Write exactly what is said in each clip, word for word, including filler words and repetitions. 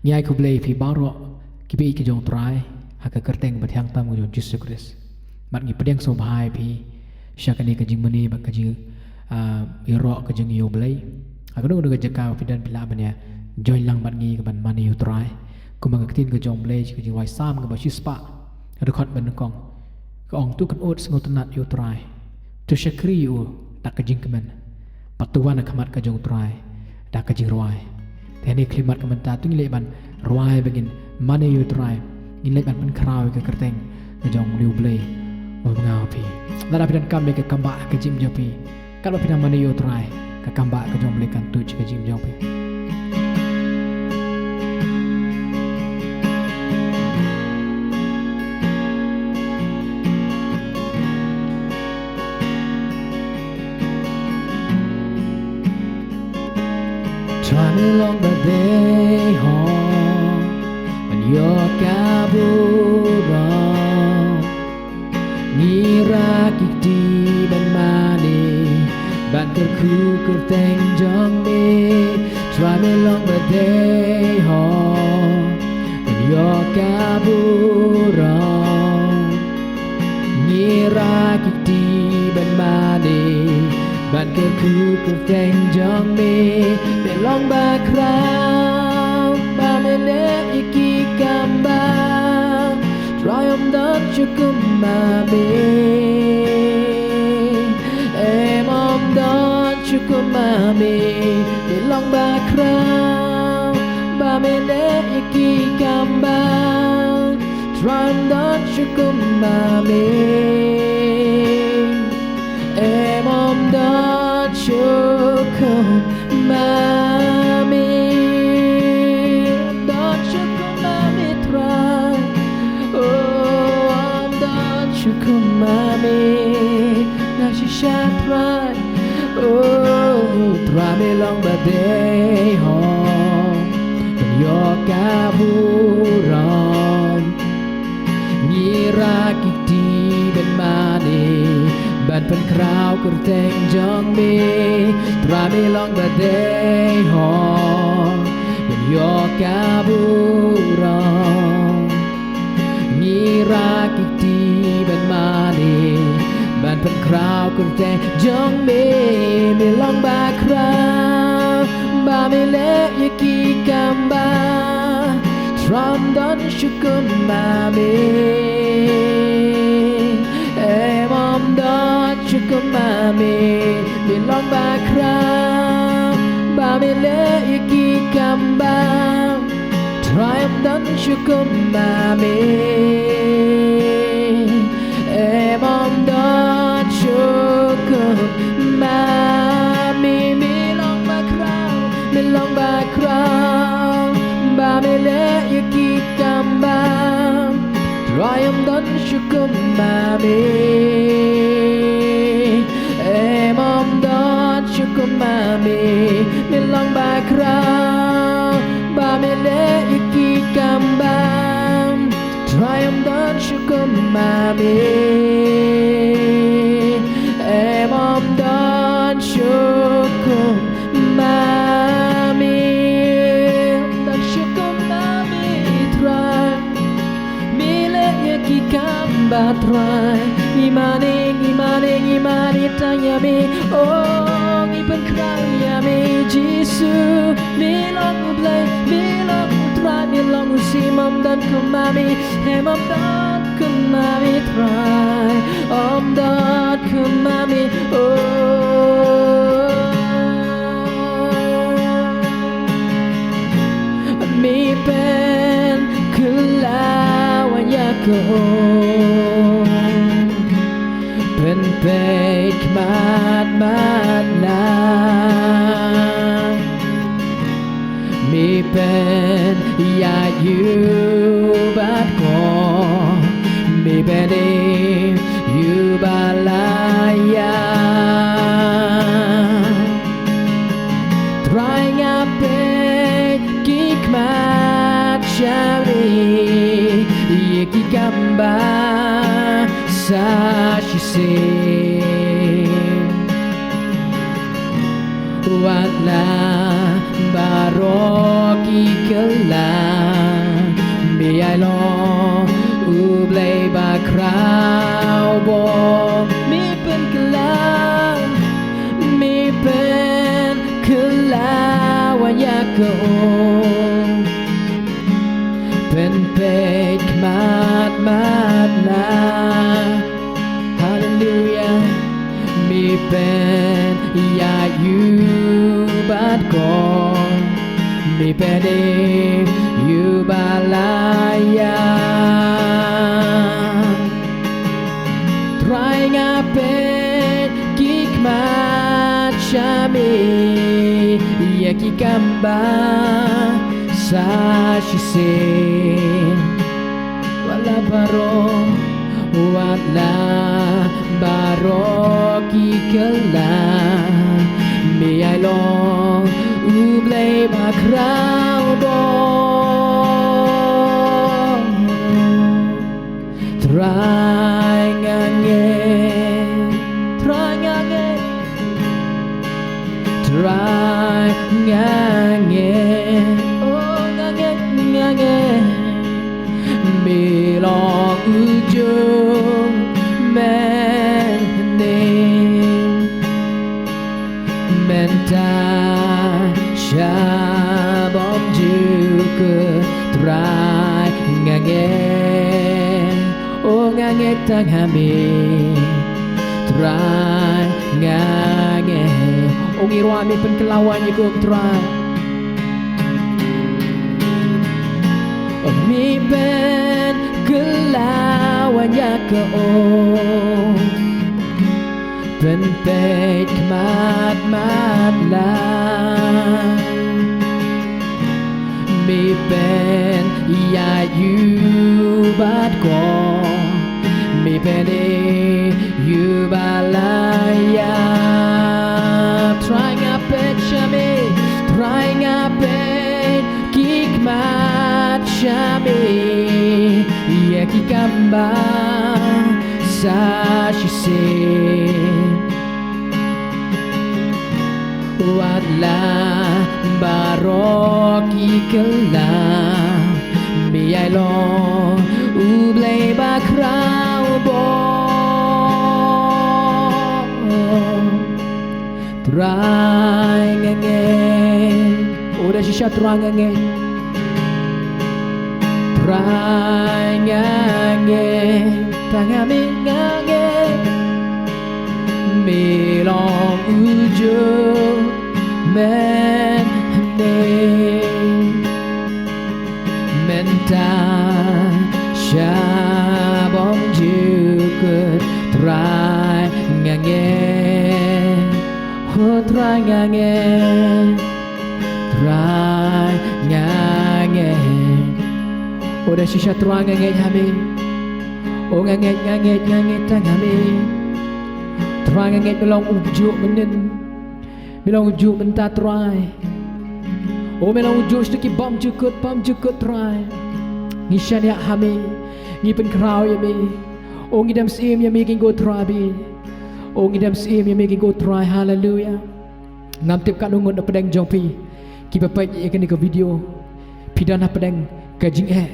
Ngi ai khublei phi baroh ki baieit ki jong U Trai ha ka kyrteng ba thiang tam ka jong U Jisu Khrist. Bad ngi pdiang sngewbha ïa phi sha kane ka jingmane bad ka jing, ah, ïaroh ka jong ngi ïa U Blei. Ha kano kano ka jaka phi don phi lah ban ïa join lang bad ngi ka ban mane ïa U Trai. Kumba ka ktien ka jong U Blei, ka jingrwai Salm kaba shispah, ka dkhot ba nyngkong, ka ong: To kynud sngewtynnad ïa U Trai, to shakri ïa U da ka jingkmen, bad to wan ha khmat ka jong U Trai da ka jingrwai. Te ha kane ka khyllipmat ka mynta to ngin leit ban rwai ba ngin mane ïa U Trai, ngin leit ban pynkhraw ïa ka kyrteng ka jong U Blei. Ba nga phi, lada phi donkam ïa ka kambah ha ka jingim jong phi, katba phi dang mane ïa U Trai, ka kambah ka jong U Blei kan tuid ha ka jingim jong phi. Trai me long ba dei hok ban ïoh ka burom. Ngi rah ki kti ban mane, ban kyrkhu kyrteng jong me. Trai me long ba dei hok ban ïoh ka burom. Ngi rah ki kti ban mane, ban kyrkhu kyrteng jong me. Me long ba khraw ba me leh ïa ki kam ba Trai, ym don shuh kum ma me. Em, ym don shuh kum ma me. Me long ba khraw ba me leh ïa ki kam ba Trai, ym don shuh kum ma me. Em, ym don shuh kum ma me. Ym don shuh kum ma me Trai. Oh, ym don shuh kum ma me. Na shisha Trai. Oh, Trai me long ba dei hok ban ïoh ka burom. Ngi rah ki kti ban mane, ban pynkhraw kyrteng jong me. Trai me long ba dei hok ban ïoh ka burom. Ngi rah ki kti ban mane, ban pynkhraw kyrteng jong me. Me long ba khraw ba me leh ïa ki kam ba Trai, ym don shuh kum ma me. Em, ym don shuh kum ma me. Me long ba khraw ba me leh ïa ki kam ba Trai, ym don shuh kum ma me. Em, ym don shuh kum ma me. Me long ba khraw, me long ba khraw ba me leh ïa ki kam ba Trai, ym don shuh kum ma me. Em, ym don shuh kum ma me. Me long ba khraw ba me leh ïa ki kam ba Trai, ym don shuh kum ma me. Em, ym don shuh kum ma me. Ym don shuh kum ma me Trai. Me leh ïa ki kam ba Trai. Ngi mane, ngi mane, ngi mane tang ïa me. Oh, ngi pynkhraw ïa me Jisu. Me long U Blei, me long U Trai, me long U Syiem, ym don kum ma me. Em, ym don kum ma me Trai. Ym don kum ma me. Oh. Me pynkylla wan ïa ka um, pynpeit khmat mad na. Me pynïaid ïa u bad ko, me pynïaid ïa u bad la ïa. Trai, nga peit ki khmat sha me, ïa ki kam ba sa shisien. Wat la baroh ki kylla Ïa long U Blei ba khraw bor, me pynkylla, me pynkylla wan ïa ka um. Pynpeit khmat mat na. Haleluya. Me pynïaid ïa u bad ko, me pynïaid ïa u ba la ïa. Trai nga peit ki khmat sha me, ïa ki kam ba sa shisien. Wat la baroh, wat la baroh ki kylla, me ïa long U Blei ba khraw bor. Trai nga ngeit, Trai nga ngeit, Trai nga ngeit, oh nga ngeit, nga ngeit. Me long u juh mynhynnin, mynta sha bymjukut, Trai nga ngeit. Oh nga ngeit tang ha me, Trai nga ngeit. Oh ngi rwai, me pynkylla wan ïa ka um, Trai. Oh me pynkylla wan ïa ka um. Pynpeit khmat mat la. Me pynïaid ïa u bad ko, me pynïaid ïa u ba la ïa. Trai nga peit sha me, Trai nga peit ki khmat sha me, ïa ki kam ba sa shisien. Wat la baroh ki kylla, me ïa long U Blei ba khraw bor. Trai nga ngeit. Oh da shisha, Trai nga ngeit. Trai nga ngeit, tang ha me nga ngeit. Me long u juh mynhynnin, mynta sha bymjukut. Trai nga ngeit, oh Trai nga ngeit, Trai nga ngeit. Oh da shisha, Trai nga ngeit ha me. Oh nga ngeit, nga ngeit, nga ngeit tang ha me. Trai nga ngeit, me long u juh mynhynnin, me long u juh mynta, Trai. Oh me long u juh sha ki bymjukut, bymjukut, Trai. Ngi shaniah ha me, ngi pynkhraw ïa me. Oh ngi dem syiem ïa me, King ko Trai bad. Oh ngi dem syiem ïa me, King ko Trai. Haleluya. Ngam tip katno ngut na pdeng jong phi kiba peit ïa kane ka video. Phi don na pdeng ka jingeh,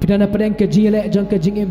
phi don na pdeng ka jingïaleh jong ka jingim,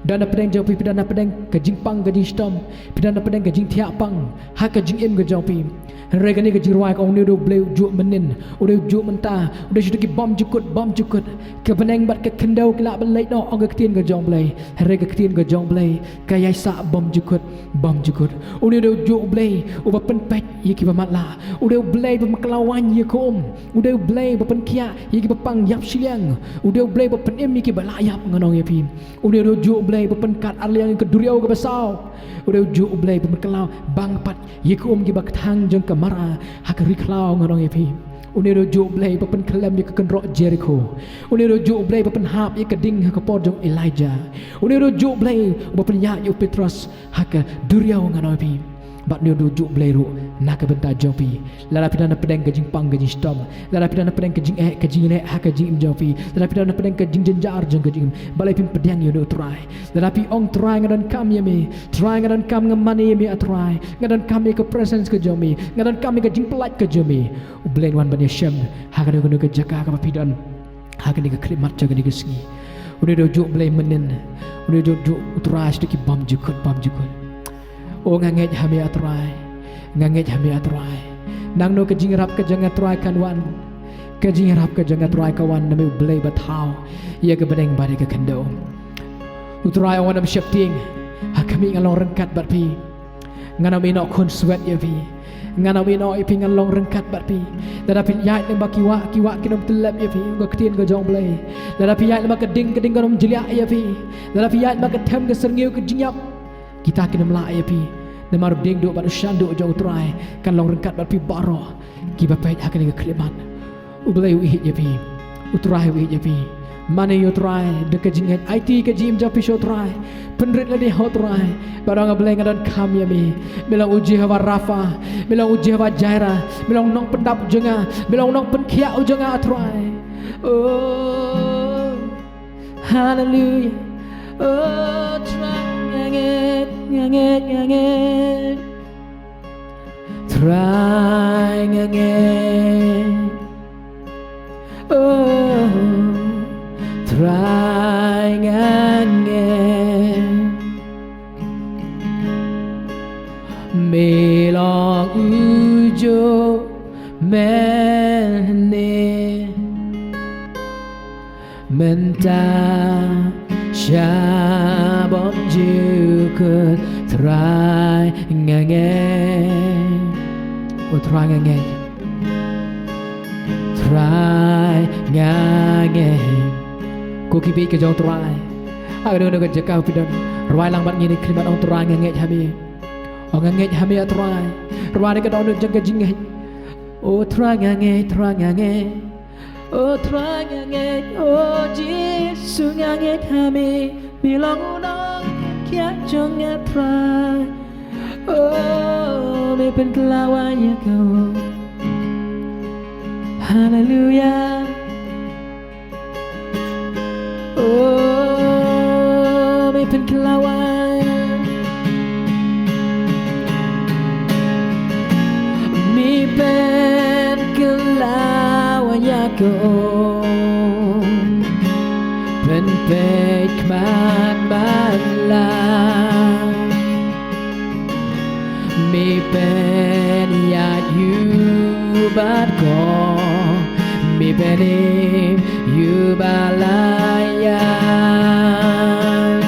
don na pdeng jong phi, phi don na pdeng ka jingpang ka jingshitom, phi don na pdeng ka jingthiah pang ha ka jingim ka jong phi. Hynrei kane ka jingrwai ka ong, une u dei U Blei u juh mynhynnin, u dei u juh mynta, u dei sha ki bymjukut, bymjukut. Ka bneng bad ka khyndew ki lah ban leit noh, ong ka ktien ka jong U Blei. Hynrei ka ktien ka jong U Blei ka ïaisah bymjukut, bymjukut. Une u dei u juh U Blei uba pynpeit ïa kiba matlah. U dei U Blei ba pynkylla wan ïa ka um. U dei U Blei ba pynkhiah ïa kiba pang ïap shiliang. U dei U Blei ba pynim ïa kiba lah ïap, ngan ong ïa phi. Une u dei u juh U Blei ba pynkat arliang ïa ka duriaw kaba saw. U dei u juh U Blei ba pynkylla bang pat ïa ka um kiba kthang jong ka Mara ha ka ri khlaw, ngan ong ïa phi. Une u dei u juh U Blei ba pynkhyllem ïa ka kynroh Jerikho. Une u dei u juh U Blei ba pynhap ïa ka ding ha ka por jong Elijah. Une u dei u juh U Blei uba pynïaid ïa u Petros ha ka duriaw, ngan ong ïa phi. Bad une u dei u juh U Blei ruh na ka bynta jong phi. Lada phi don na pdeng ka jingpang ka jingshitom, lada phi don na pdeng ka jingeh ka jingïaleh ha ka jingim jong phi, lada phi don na pdeng ka jingjynjar jong ka jingim, balei phim pdiang ïa une u Trai? Lada phi ong, Trai nga donkam ïa me, Trai nga donkam, nga mane ïa me, ah Trai, nga donkam ïa ka presence ka jong me, nga donkam ïa ka jingpyllait ka jong me, U Blei un wan ban ïashem ha kano kano ka jaka kaba phi don ha kane ka khyllipmat jong kane ka sngi. Une u dei u juh Blei mynnin. Une u dei u juh U Trai sha ki bymjukut bymjukut. O nga ngeit ha me A Trai. Nga ngeit ha me A Trai. Nangno ka jingïarap ka jong nga A Trai kan wan. Ka jingïarap ka jong nga A Trai ka wan na me u Blei ba thaw ïa ka bneng bad ïa ka khyndew. U Trai u ong ngan ym sheptieng. Ha khmih ngan long ryngkat bad phi. Ngan ym ïehnoh khunswet ïa phi. Ngan ym ïehnoh ïa phi, ngan long ryngkat bad phi. Lada phi ïaid lyngba ki wah, ki wah kin ym tyllep ïa phi, ka ktien ka jong U Blei. Lada phi ïaid lyngba ka ding, ka ding kan ym jliah ïa phi. Lada phi ïaid lyngba ka them ka syrngiew ka jingïap, kita kin ym lah ïa phi. Namar u diengduh bad u shanduh jong U Trai kan long ryngkat bad phi baroh kiba peit ha kane ka khyllipmat. U Blei u ïeit ïa phi. U Trai u ïeit ïa phi. Mane ïa U Trai da ka jingngeit, aiti ka jingim jong phi sha U Trai. Pynrit lade ha U Trai. Bad ong, A Blei, nga donkam ïa me. Me long u Jehobah Rapha. Me long u Jehobah Jireh. Me long u nongpyndap jong nga. Me long u nongpynkhiah jong nga, A Trai. Oh, haleluya. Oh Trai, nga ngeit, nga ngeit, nga ngeit. Trai, nga ngeit. Oh Trai, nga ngeit. Me long u juh mynne mynta sha bymjukut. Trai, nga ngeit. Oh Trai, nga ngeit. Trai, nga ngeit. Ko ki beit ka jong U Trai, ha kano kano ka jaka phi don, rwai lang bad ngi ha kane ka khyllipmat, ong, Trai, nga ngeit ha me. Ong, nga ngeit ha me, A Trai. Rwai da ka dohnud jong ka jingngeit. Oh Trai, nga ngeit, Trai, nga ngeit. Oh Trai, nga ngeit, oh Jisu, nga ngeit ha me. Me long u nongpynkhiah jong nga, Trai. Oh, me pynkylla ïa ka. Haleluya. Oh, me pynkylla. Me pynkylla ïa ka. Pynpeit khmat man la. Me pynïaid ïa u bad ko. Me pynim ïa u ba la ïaid.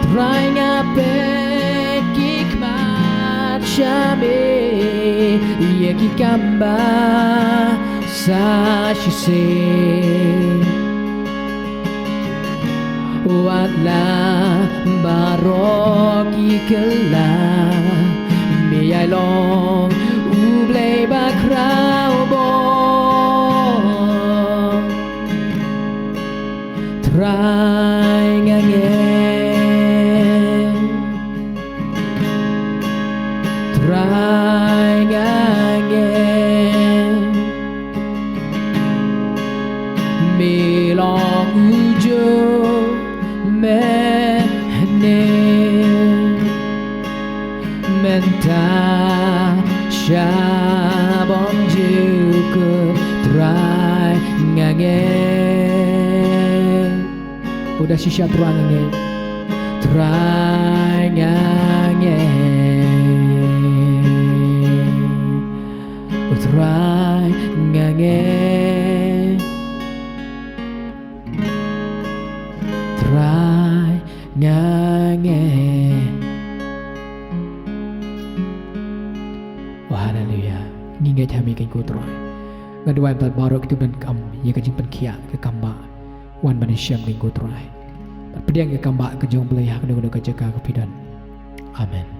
Trai, nga peit ki khmat sha me ïa ki kam ba sa shisien. Wat la baroh ki kylla, me ïai long U Blei bakhraw bor. Trai, nga ngeit. Trai, nga ngeit. Me long u juh mynne mynta sha bymjukut. Trai, nga ngeit. U da shisha. Trai, nga ngeit. Trai, nga ngeit. Oh Trai, nga ngeit. Trai, nga ngeit. Oh, haleluya. Ngi ngeit ha me, kynja ko Trai. Nga duwai ba baroh kito kiba donkam ïa ka jingpynkhiah, ka kam ba wan ban ïashem, kynja ko Trai. Bad pdiang ïa ka kam ba ka jong U Blei ha kano kano ka jaka ka phi don. Amen.